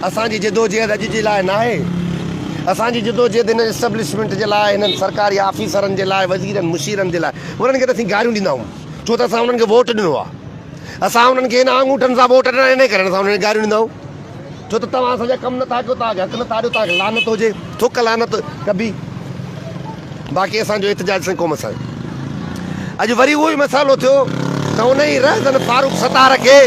اسان جي جدوجهد اڄ جي لاء ناهي. اسان جي جدوجهد هن اسٽيبلشمينٽ جي لاء، هنن سرڪاري آفيسرن جي لاء، وزيرن مشيرن جي لاء. انهن کي ته اسين گاريون ڏيندا آهيون، ڇو ته اسان انهن کي ووٽ ڏنو آهي. اسان انهن کي هن آڱوٺن سان ووٽ ڏنا انهي ڪري اسان انهن کي گاريون ڏيندا آهيون. ڇو ته توهان اسان جا ڪم نٿا ڪيو، توهان کي حق نٿا ڏيو، توهان کي لعنت هجي، ٿڪ لعنت ڪبي. باقي اسان جو احتجاج سائين قوم سان آهي. اڄ وري اهو ئي مسئلو ٿيو ته ان ئي رهزن فاروق ستار کي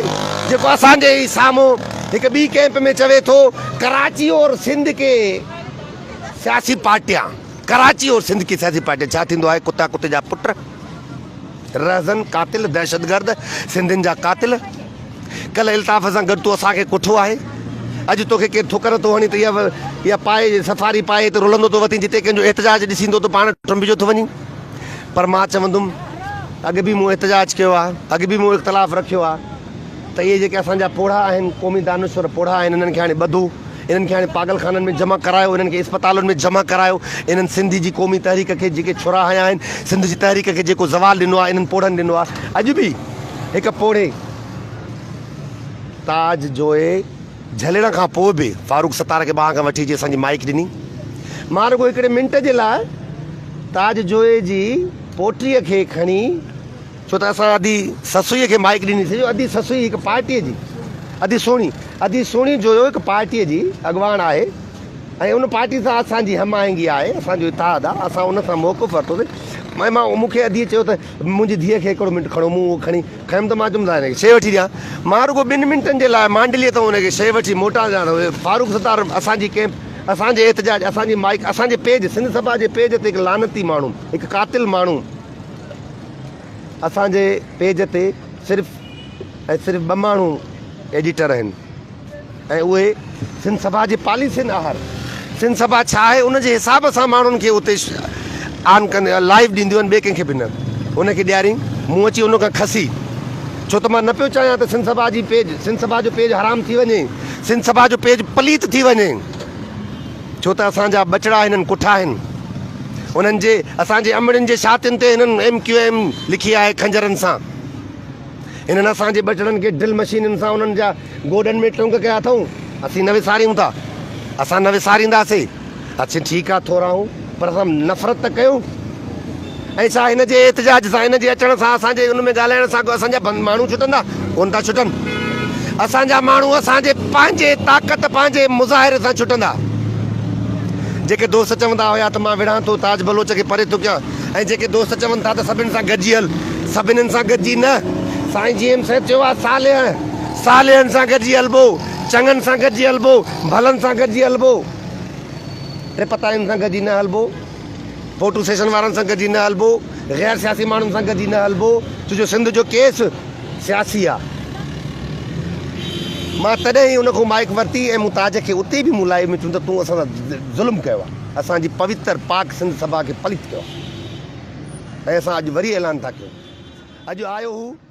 جيڪو اسان جي ئي سامهون هڪ ٻي ڪئمپ ۾ چوي ٿو ڪراچي اور سنڌ ڪي سياسي پارٽيان ڪراچي اور سنڌ ڪي سياسي پارٽيان ڇا ٿيندو آهي ڪتا ڪتي جا پٽ رهزن قاتل دهشتگرد سنڌين جا قاتل ڪلهه الطاف سان گڏ تو اسان کي ڪٺو آهي اڄ توکي ڪير ٿڪ نٿو هڻي ته اها اها پائي سفاري پائي هتي رلندو ٿو وتين جتي ڪنهن جو احتجاج ڏسيندو ته پاڻ ٽنبجو ٿو وڃين پر مان چوندم اڳ به مون احتجاج ڪيو آهي اڳ به مون اختلاف رکيو آهي ته اهي جيڪي اسان جا پوڙها آهن قومي دانشور پوڙها آهن انهن کي هاڻي ٻڌو انهن کي هاڻي پاڳل خانن ۾ جمع ڪرايو، انهن کي اسپتالن ۾ جمع ڪرايو، انهن سنڌ جي قومي تحريڪ کي جيڪي ڇرا هنيا آهن، سنڌ جي تحريڪ کي جيڪو زوال ڏنو آهي، انهن پوڙهن ڏنو آهي. اڄ به هڪ پوڙهي تاج جوئي جهلڻ کان پوء به فاروق ستار کي ٻانهن کان وٺي اچي اسان جي مائيڪ ڏني. مان رڳو هڪڙي منٽ جي لاء تاج جوئي جي پوٽي کي کڻي ڇو ته اسان ادي سسئيء کي مائيڪ ڏني سي جو ادي سسئي هڪ پارٽيء جي ادي سهڻي ادي سهڻي جويو هڪ پارٽيء جي اڳواڻ آهي ۽ ان پارٽي سان اسان جي هم آهنگي آهي اسان جو اتحاد آهي اسان ان سان موقف ورتو سي ۽ مان مون کي اديء چيو ته منهنجي ڌيء کي هڪڙو منٽ کڻو مون اهو کڻي کنيم ته مان چيم ته هن کي شيء وٺي ڏيان مان رڳو ٻن منٽن جي لاء مانڊليء تان ان کي شيء وٺي موٽان ته فاروق ستار اسان جي ڪئمپ اسان جي احتجاج اسان جي مائيڪ اسان جي پيج سنڌ سڀا جي پيج تي هڪ لعنتي ماڻهو هڪ قاتل ماڻهو اسان جي پيج تي صرف ۽ صرف ٻه ماڻهو ايڊيٽر آهن ۽ اهي سنڌ سڀا جي پاليسين آهر سنڌ سڀا ڇا آهي ان جي حساب سان ماڻهن کي اتي آن ڪن لائيو ڏينديون آهن ٻئي ڪنهن کي به نه ان کي ڏيارين مون اچي ان کان کسي ڇو ته مان نه پيو چاهيان ته سنڌ سڀا جي پيج سنڌ سڀا جو پيج حرام ٿي وڃي سنڌ سڀا جو پيج پليت ٿي وڃي ڇو ته اسان جا ٻچڙا هنن ڪٺا آهن. انهن جي اسان جي امڙين جي ڇاتين تي هنن ايم ڪيو ايم لکي آهي خنجرن سان. هنن اسان جي ٻچڙن کي ڊرل مشينن سان انهن جا گوڏن ۾ ٽنگ ڪيا اٿئون. اسين نه وساريون ٿا. اسان نه وسارينداسي. اسين ٺيڪ آ ٿورا آهون پر اسان نفرت ته ڪيون. ۽ ڇا هن جي احتجاج سان، هن جي اچڻ سان، اسان جي ان ۾ ڳالهائڻ سان ڪو اسان جا ماڻهو ڇٽندا؟ ڪونه ٿا ڇٽن. اسان جا ماڻهو اسان جي پنهنجي طاقت، پنهنجي مظاهري سان ڇٽندا. جيڪي دوست چوندا هيا ته مان وڙهان ٿو، تاج بلوچ کي پري ٿو ڪيان ۽ جيڪي دوست چون ٿا ته سڀن سان گڏجي هل، سڀنن سان گڏجي نه. سائين جي ايم سيد چيو آهي صالح، صالحن سان گڏجي هلبو، چڱن سان گڏجي هلبو، ڀلن سان گڏجي هلبو، ٽپتائين سان گڏجي نه هلبو. فوٽو سيشن وارن سان گڏجي نه هلبو، غير سياسي ماڻهن سان گڏجي نه هلبو، ڇو جو سنڌ جو ڪيس سياسي آ. مان تڏهن ئي ان کان مائيڪ ورتي ۽ مون تاج کي اتي به مون لائيو ۾ چيم ته تون اسان سان ظلم ڪيو آ، اسان جي پوتر پاڪ سنڌ سڀا کي پليت ڪيو آ ۽ اسان اڄ وري اعلان ٿا ڪيون. اڄ آيو هو.